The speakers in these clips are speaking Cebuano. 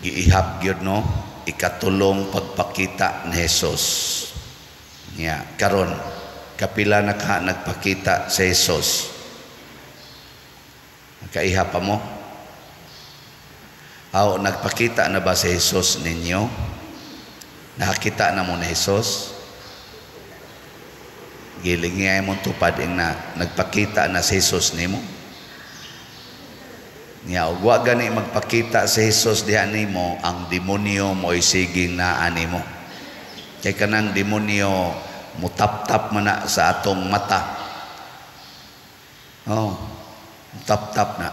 Giihap gyud, no, ikatulong pagpakita ni Jesus. Nya karon, kapila na ka nagpakita sa Jesus? Kaihap pa mo? Aw, nagpakita na ba si Jesus ninyo? Nakakita na mo ni Jesus? Giling nga mo tupad ing na nagpakita na si Jesus nimo. Nya og wa gani magpakita si Jesus diha nimo, ang demonyo mo'y siging naa nimo. Kay kanang demonyo mutap-tap man na sa atong mata. Oh, mutap-tap na.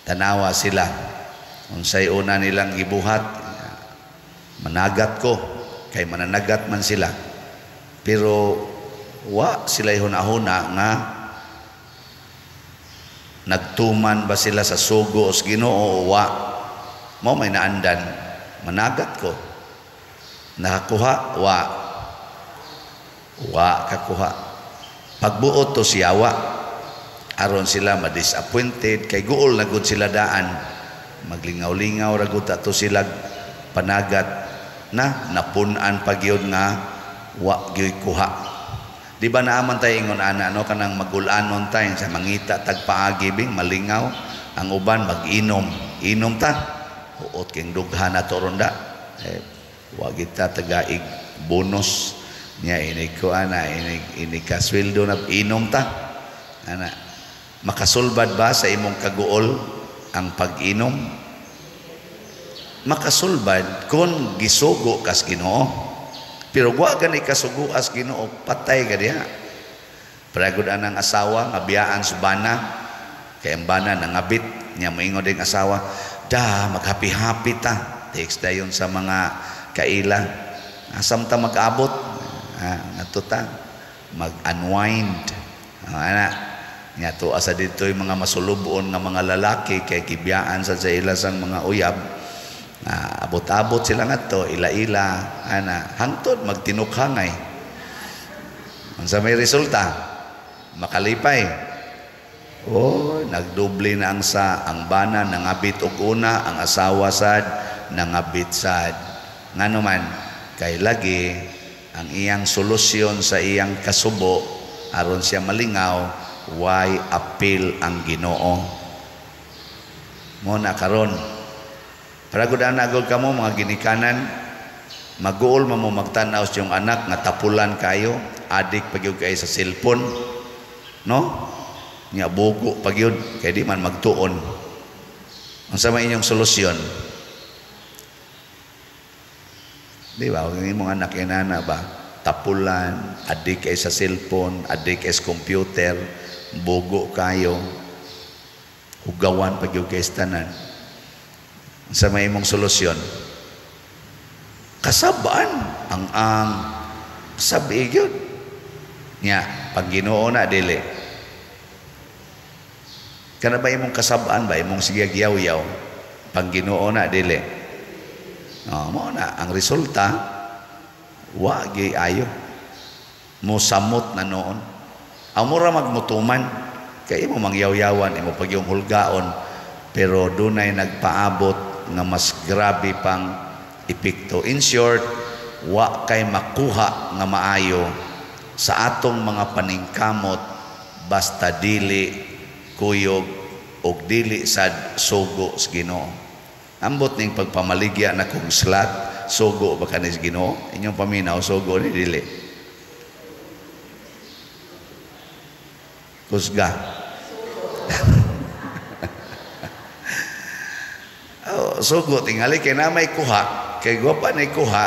Tanawa sila. Unsay una nilang gibuhat, managat ko, kay mananagat man sila. Pero wa sila hunahuna nga nagtuman ba sila sa sugo sa Ginoo o wa. Mo may naandan, managat ko. Nakakuha, wa. Wa kakuha. Pagbuot to siyawa, aron sila ma-disappointed, kay guol na gud sila daan. Maglingaw-lingaw ra gud to sila panagat na napun-an pa gyud nga wa gyud kuha. Di ba naaman tayo ingon ana, no, kanang magulanon tayo sa mangita tag paagi bing malingaw ang uban mag-inom. Inom ta. Huot king dughan na to ronda. Eh, wa kita tagaig bonus niya, inig ko ana, inig inig kasweldo na, inom ta. Ana, makasulbad ba sa imong kaguol ang pag-inom? Makasulbad kung gisugo kas Ginoo. Pero wa gani kasuguas Ginoo, patay ka diha. Pragod anang asawa nga biyaan sa bana, kay ang bana nangabit niya, moingon ding asawa, "Da, maghappy-happy ta." Text dayon sa mga kaila. Asam ta mag-abot? Ah, ngadto ta mag-unwind. Ah, ana. Nya to asa dito yung mga masulubon nga mga lalaki kay gibiyaan sa ila sang mga uyab. Ah, abot-abot sila ngadto, ila-ila, ana, hangtod magtinukhangay. Unsa may resulta? Makalipay. Oh, nagdoble na ang sa ang bana nangabit og una, ang asawa sad nangabit sad. Ngano man, kay lagi ang iyang solusyon sa iyang kasubo aron siya malingaw, way apil ang Ginoo. Mo na karon. Para gud ana gud kamo mga ginikanan, maguol man mo magtan-aw sa iyong anak nga tapulan kayo, adik pa gyud kay sa cellphone, no? Nya bugo pa gyud kay di man magtuon. Unsa may inyong solusyon? Di ba? Ang imong anak inana ba? Tapulan, adik kay sa cellphone, adik kay sa computer, bugo kayo, hugawan pa gyud kay sa tanan. Sa may imong solusyon? Kasabaan ang sabi gyud. Nya, pag Ginoo na dili. Kana ba imong kasabaan ba imong sige giyaw-yaw? Pag Ginoo na dili. Oh, mo na ang resulta, wa gyud ayo. Mosamot na noon. Ang mura magmutuman kay imo mangyaw-yawan, imo pag yung hulgaon, pero dunay nagpaabot nga mas grabe pang epekto. In short, wa kay makuha nga maayo sa atong mga paningkamot basta dili kuyog og dili sad sugo sa Ginoo. Ambot ning pagpamaligya na kong slot, sugo ba kani sa Ginoo? Inyong paminaw, sugo ni dili? Kusga. Oh, sugo tingali kay na may kuha, kay gwapa na kuha,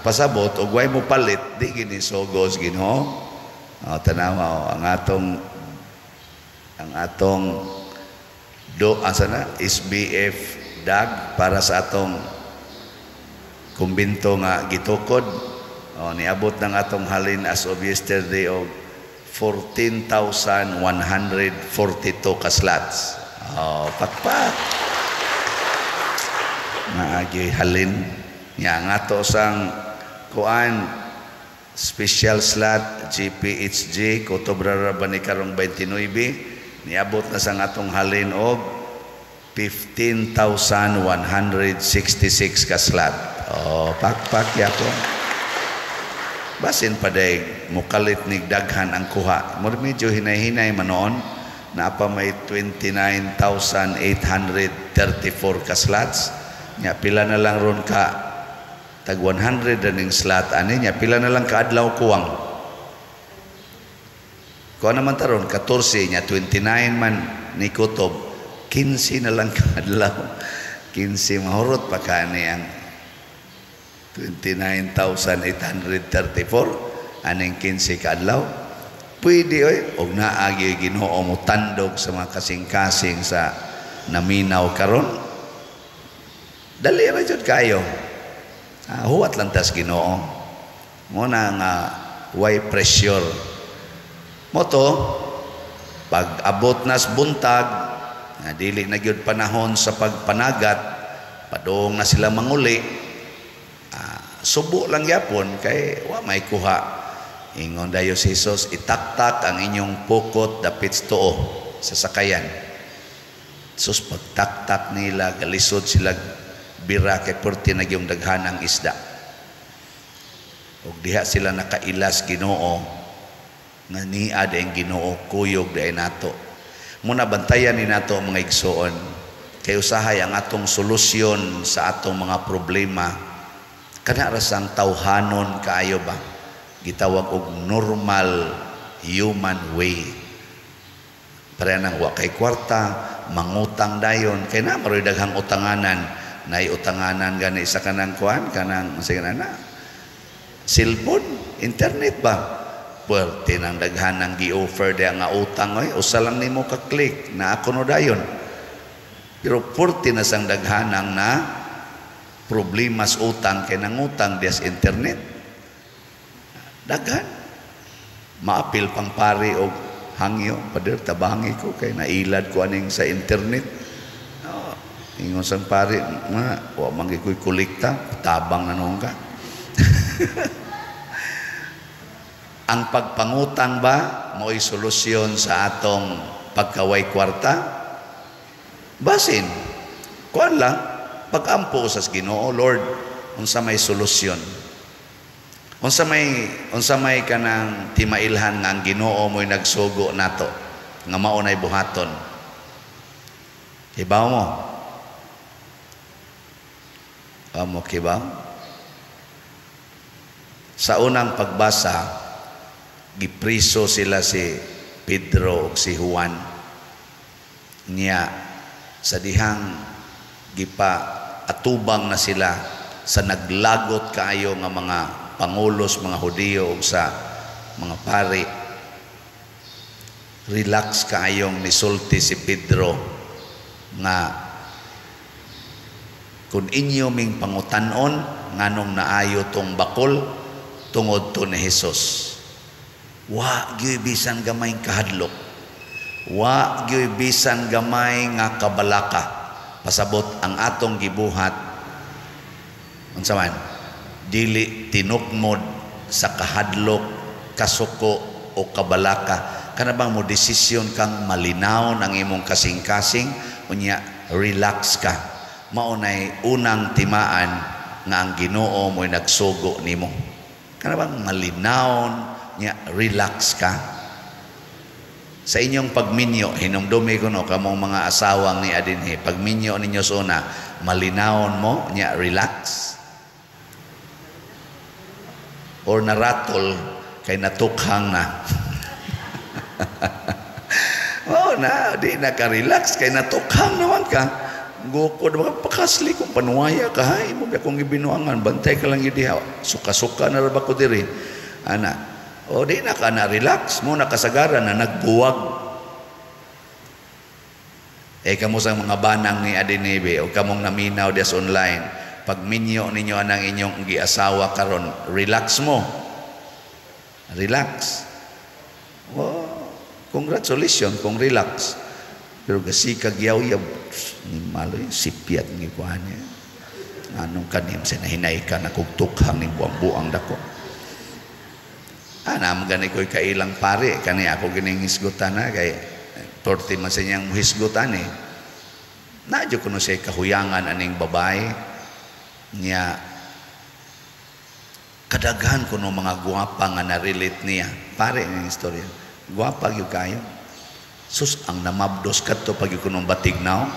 pasabot og way mo palit, di gini sugo sa Ginoo. Oh, tanawa, oh, ang atong do asa na SBF dag para sa atong kumbinto nga gitukod. Oh, niabot ng atong halin as of yesterday og 14,142 ka slots. Oh, pakpak. Naagi halin nya ang ato sang kuan special slot GPHG Kotobra ra ba ni karong 29, niabot na sang atong halin og 15,166 ka slot. Oh, pakpak yapon. Basin pa day mukalit ni daghan ang kuha. Mura medyo hinay-hinay manoon na pa may 29,834 ka slots. Nya pila na lang ron ka tag 100 ning slot ani, nya pila na lang ka adlaw kuwang. Kuha naman taron 14, nya 29 man ni kutob, 15 na lang kaadlaw. 15, mahurot pa kani ang 29,834 aning 15 kaadlaw. Pwede oy, og naagi Ginoo mo tandog sa mga kasing-kasing sa naminaw karon. Dali ra jud kayo. Huwat lang tas Ginoo. Mo na nga way pressure. Mo to pag abot nas buntag nga dili na gyud panahon sa pagpanagat, padung na sila manguli. Subo lang gyapon kay wa may kuha. Ingon dayo si Jesus, itaktak ang inyong pukot dapit sa tuo sa sakayan. Sus, pagtaktak nila, galisod sila bira kay perti na gyung daghan ang isda. Ug diha sila nakailas Ginoo nga niad ang Ginoo, kuyog dai nato. Muna bantayan ni nato, mga igsoon, kay usahay ang atong solusyon sa atong mga problema kana ra sang tawhanon kaayo ba, gitawag og normal human way. Pareha nang wa kay kwarta, mangutang dayon kay na maroy daghang utanganan, nay utanganan gani sa kanang kuan, kanang sige na na cellphone, internet ba. Puwerte nang daghan ang gi-offer diya nga utang oy, usa lang nimo ka click na ako no dayon. Pero puwerte na sang daghanang na problemas utang kay nangutang diya sa internet. Daghan. Maapil pang pare og hangyo, "Pader, tabangi ko kay nailad ko aning sa internet." Oh, ingon sang pare, nga wa man gyud ko'y kolekta, tabang na noon ka. Ang pagpangutang ba mo'y solusyon sa atong pagkaway kwarta? Basin. Kuan lang, pag-ampo sa Ginoo, "Lord, unsa may solusyon? Unsa may kanang timailhan nga ang Ginoo mo'y nagsugo nato nga mao nay buhaton?" Kibaw mo? Amo kibaw? Sa unang pagbasa, gipriso sila si Pedro ug si Juan. Niya sa dihang gipa atubang na sila sa naglagot kaayo nga mga pangulos, mga Hudiyo ug sa mga pari, relax kaayong nisulti si Pedro nga kung inyo ming pangutanon nganong naayo tong bakol, tungod to ni Jesus. Wa gyud bisan gamay kahadlok. Wa gyud bisan gamay nga kabalaka. Pasabot ang atong gibuhat unsa man, dili tinukmod sa kahadlok, kasuko o kabalaka. Kana bang mo desisyon kang malinaw ang imong kasing-kasing, unya relax ka. Mao nay unang timaan nga ang Ginoo mo'y nagsugo nimo. Kana bang malinaw nya relax ka. Sa inyong pagminyo, hinumdumi ko no, kamong mga asawang ni adinhi, pagminyo ninyo sa una, malinawon mo, nya relax. Or naratol, kay natukhang na. Oh, na, di naka-relax, kay natukhang naman ka. Gukod, mga pakasli kung panuwaya ka, ha, imo ba kung ibinuangan, bantay ka lang diha, suka-suka na ra ba ko diri. Ana, o di na ka na relax mo, nakasagaran na nagbuwag. Eh kamo sa mga banang ni Adinibe o kamong naminaw des online, pag minyo ninyo anang inyong giasawa karon, relax mo. Relax. Oh, congratulations kung relax. Pero gasi kag yaw-yaw ni maloy sipyat ni kuan niya. Anong kanim sa nahinay ka na kog tukhang ning buang-buang dako. Ana man gani ko'y kailang pare kani ako gining hisgutan na kay torte man sa niyang hisgutan eh. Na kuno siya kahuyangan aning babae niya. Kadaghan kuno mga gwapa nga na-relate niya. Pare ng istorya. Gwapa gyud kayo. Sus, ang namabdos kadto pag kuno batignaw.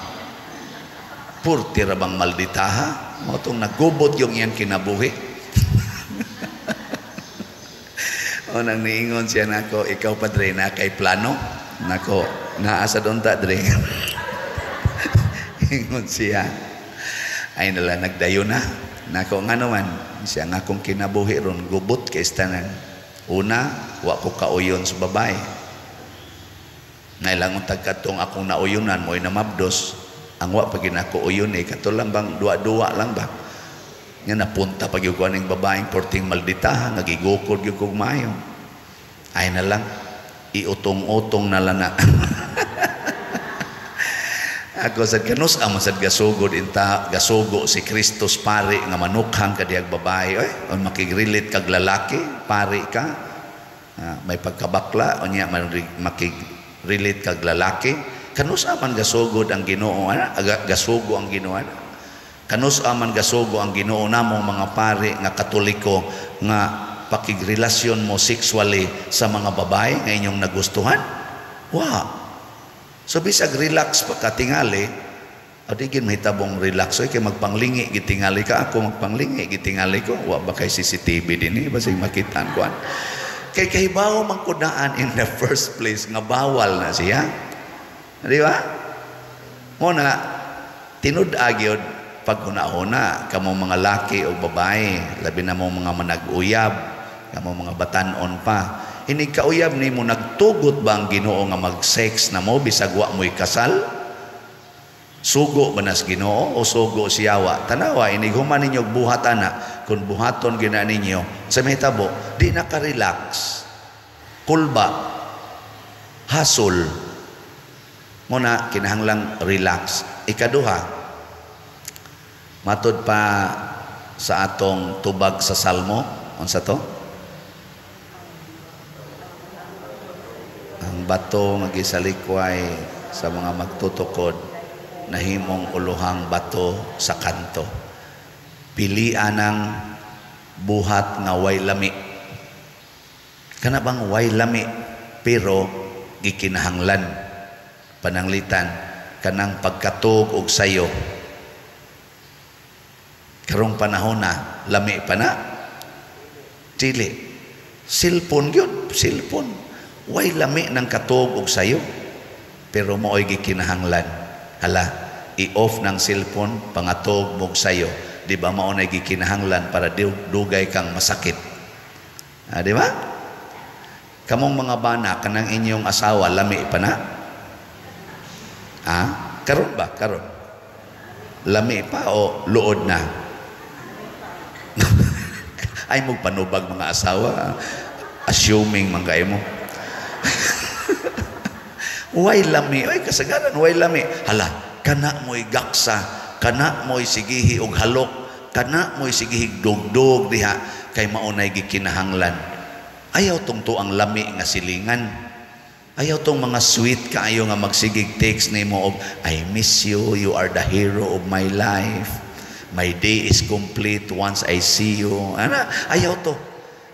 Purti ra bang malditaha? Mao tong nagubot yung iyang kinabuhi. O nang niingon siya nako, "Ikaw, padre, na kay plano?" Nako, "Naa sa unta, dre." Ingon siya, ay nala nagdayo na. Nako, "Nga naman?" Siya nga, "Akong kinabuhi ron gubot kay tanan. Una, wa ko kauyon sa babae. Nailang untag katong akong nauyonan mo'y namabdos. Ang wa pag ginako uyon eh, kato lang bang duwa-duwa lang ba? Nga napunta pag yung aning babaeng porting malditaha, nga gigukod yung kog maayo. Ay na lang, iutong-utong na lang na." Ako sad, kanus amo sad gasugod inta gasugo si Kristus, pare, nga manukhang kadiyag babae oy, o makigrelate kag lalaki, pare ka. Ah, may pagkabakla unya makig-relate kag lalaki. Kanus man gasugod ang Ginoo ana, gasugo ang Ginoo ana? Kanus man gasugo ang Ginoo namong mga pare nga Katoliko nga pakigrelasyon mo sexually sa mga babae nga inyong nagustuhan? Wa. So bisag relax pa katingali, o di gin mahitabong relax oy, kay magpanglingi gitingali ka, ako magpanglingi gitingali ko. Wa ba kay CCTV dinhi, basig makitaan kuan? Kay kahibaw man ko daan in the first place nga bawal na siya. Di ba? Mo na tinud-a gyud pag huna-huna kamo mga laki o babae, labi na mo mga manag-uyab, kamo mga batan-on pa. Inig kauyab nimo, nagtugot ba ang Ginoo nga mag-sex na mo bisag wa mo'y kasal? Sugo ba nas Ginoo o sugo siyawa? Tanawa, inig human ninyo buhat ana, kung buhaton gina ninyo, sa mahitabo, di na ka-relax. Kulba, hasol. Muna, kinahanglang relax. Ikaduha, matod pa sa atong tubag sa Salmo, unsa to? Ang bato nga gisalikway sa mga magtutukod, nahimong uluhang bato sa kanto. Pilian ang buhat nga way lami. Kana bang way lami pero gikinahanglan? Pananglitan kanang pagkatug og sayo. Karong panahon na, lami pa na? Dili. Cellphone gyud, cellphone. Way lami ng katug og sayo pero mao'y gikinahanglan. Hala, i-off ng cellphone, pangatog mog sayo. Di ba mao na gikinahanglan para dugay kang masakit? Ah, di ba? Kamong mga bana, kanang inyong asawa, lami pa na? Ah, karon ba? Karon. Lami pa o luod na? Ay mo panubag mga asawa. Assuming man kayo mo. Way lami. Ay, kasagaran, way lami. Hala, kana mo'y gaksa, kana mo'y sigihi og halok, kana mo'y sigihi dugdug diha, kay maunay gikinahanglan. Ayaw tong tuang lami nga silingan. Ayaw tong mga sweet kaayo nga magsigig text nimo og "I miss you, you are the hero of my life. My day is complete once I see you." Ana, ayaw to.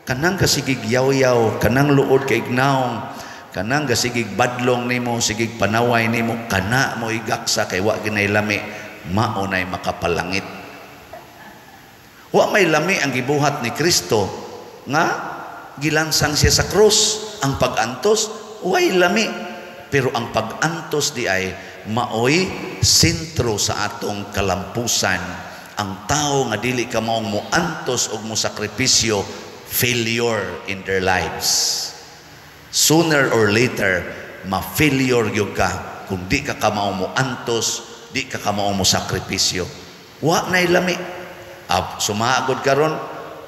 Kanang kasigig yaw-yaw, kanang luod kay ignaong, kanang gasigig badlong nimo, sigig panaway nimo, kana mo igaksa kay wa ginay lami, mao nay makapalangit. Wa may lami ang gibuhat ni Kristo nga gilansang siya sa krus. Ang pag-antos way lami, pero ang pag-antos di ay maoy sentro sa atong kalampusan. Ang tao nga dili ka maong moantos og mosakripisyo, failure in their lives. Sooner or later, ma-failure gyud ka kung di ka kamao mo antos, di ka kamao mo sakripisyo. Wa nay lami. Ah, sumagod karon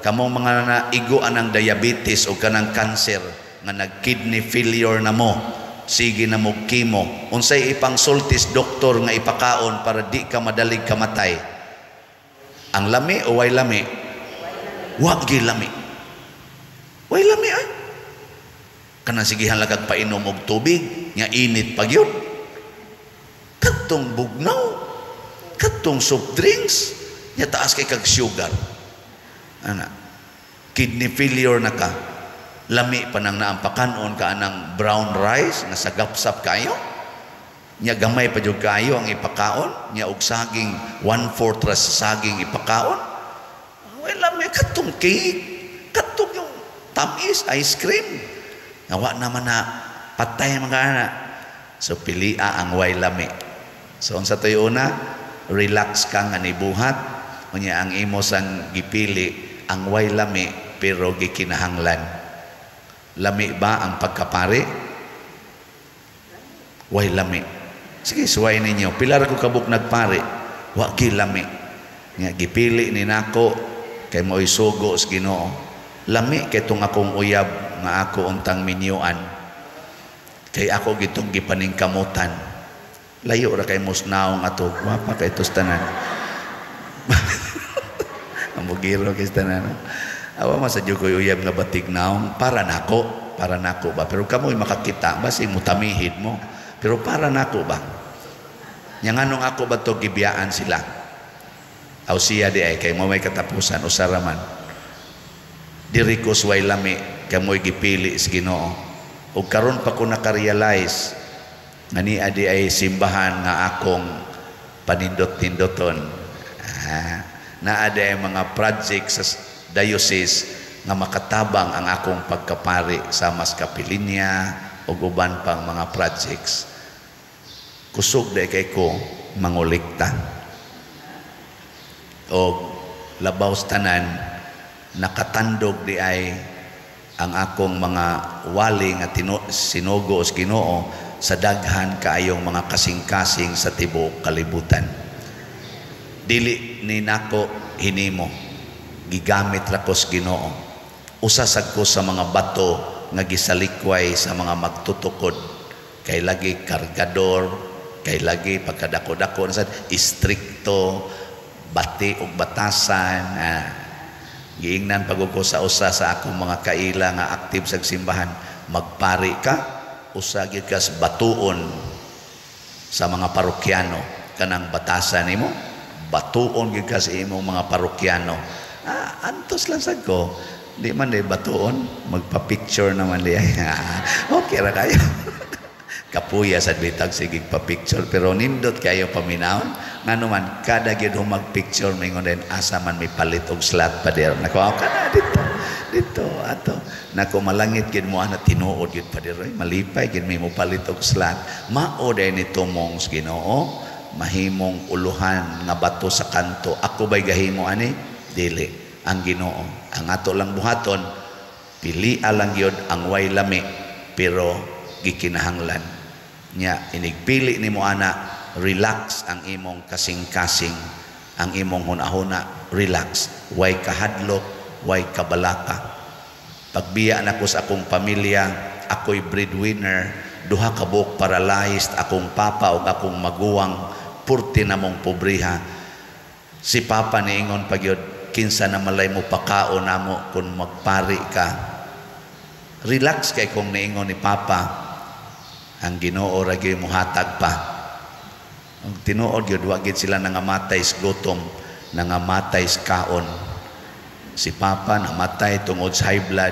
kamong mga naigo anang diabetes o kanang cancer nga nag-kidney failure na mo, sige na mo chemo. Unsay ipangsultis doktor nga ipakaon para di ka madalig kamatay? Ang lami o way lami? Wa gyud lami. Way lami ay. Kanang sigihan lang kag painom og tubig nga init pa gyud. Kadtong bugnaw. Katong soft drinks, nya taas kay kag sugar. Ana. Kidney failure na ka. Lami pa nang naampakanon ka anang brown rice nga sagapsap kayo. Nya gamay pa jud kaayo ang ipakaon, nya og saging 1/4 ra sa saging ipakaon. Well, lami katong cake, katong yung tamis ice cream. Nga wa naman na patay mga ana. So pilia ang way lami. So unsa toy una, relax ka nga nibuhat, unya ang imo sang gipili ang way lami pero gikinahanglan. Lami ba ang pagkapari? Way lami. Sige, suway ninyo. Pila ra ko kabuk nagpari, wa gi lami. Nga gipili ni nako kay mo'y sugo sa Ginoo. Lami kay tong akong uyab nga ako untang minyuan. Kay ako gitong gipaningkamutan. Layo ra kay musnaong ato. Gwapa kay tos tanan. Amugiro kay tanan. Awa man sa ko'y uyab nga batig naong para nako ba. Pero kamoy makakita basi mutamihid mo. Pero para nako ba? Nya nganong ako ba to gibiyaan sila? Aw siya di ay kay mo may katapusan usa ra man. Diri ko suway lami kamoy gipili sa Ginoo. Ug karon pa ko naka-realize nga niya di ay simbahan nga akong panindot-nindoton. Naa di ay mga project sa diocese nga makatabang ang akong pagkapari sa mas kapilinya ug uban pang mga projects. Kusog di kay ko mangulikta. Og labaw sa tanan nakatandog di ay ang akong mga wali nga sinugo sa Ginoo sa daghan kaayong mga kasing-kasing sa tibuok kalibutan. Dili ni nako hinimo, gigamit ra ko sa Ginoo. Usa sad ko sa mga bato nga gisalikway sa mga magtutukod, kay lagi kargador, kay lagi pagkadako-dako na sad istrikto, bati og batasan. Giingnan pag ko sa usa sa akong mga kaila nga aktif sa simbahan, magpari ka, usa gyud ka sa batuon sa mga parokyano, kanang batasan nimo, batuon gyud ka sa imong mga parokyano. Antos lang sad ko, di man di batuon, magpa-picture naman di. Okay ra kayo. Kapuya sad bitag sige pa-picture, pero nindot kayo paminawon. Ngano man kada gyud humag-picture mingon din asa man may palit og slot pa der. Nako kana dito. Dito ato. Nako malangit gyud mo ana tinuod gyud pa der. Malipay gyud may mo palit og slot. Mao day ni tumong sa Ginoo, mahimong uluhan nga bato sa kanto. Ako bay gahimo ani? Dili. Ang Ginoo. Ang ato lang buhaton, pilia lang gyud ang way lami pero gikinahanglan. Nya inigpili nimo ana, relax ang imong kasing-kasing, ang imong hunahuna, relax, way kahadlok, way kabalaka. Pagbiya nako sa akong pamilya, ako'y breadwinner, duha ka buok paralyzed akong papa ug akong maguwang, purti namong pobriha. Si papa niingon pagyud, kinsa na malay mo pakaon namo kun magpari ka. Relax kay kung niingon ni papa, ang Ginoo ra gyud mohatag pa. Ang tinuod gyud wa gyud sila nangamatay sa gutom, nangamatay sa kaon. Si papa namatay tungod sa high blood,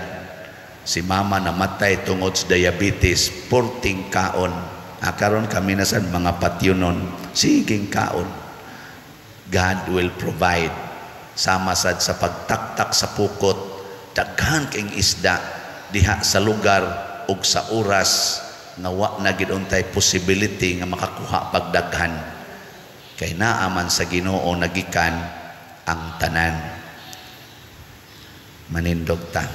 si mama namatay tungod sa diabetes, porting kaon. Karon kami na sad mga patyunon, siging kaon. God will provide. Sama sad sa pagtaktak sa pukot, daghan king isda diha sa lugar ug sa oras nga wa na gid untay possibility nga makakuha pagdaghan. Kay naa man sa Ginoo nagikan ang tanan. Manindog ta.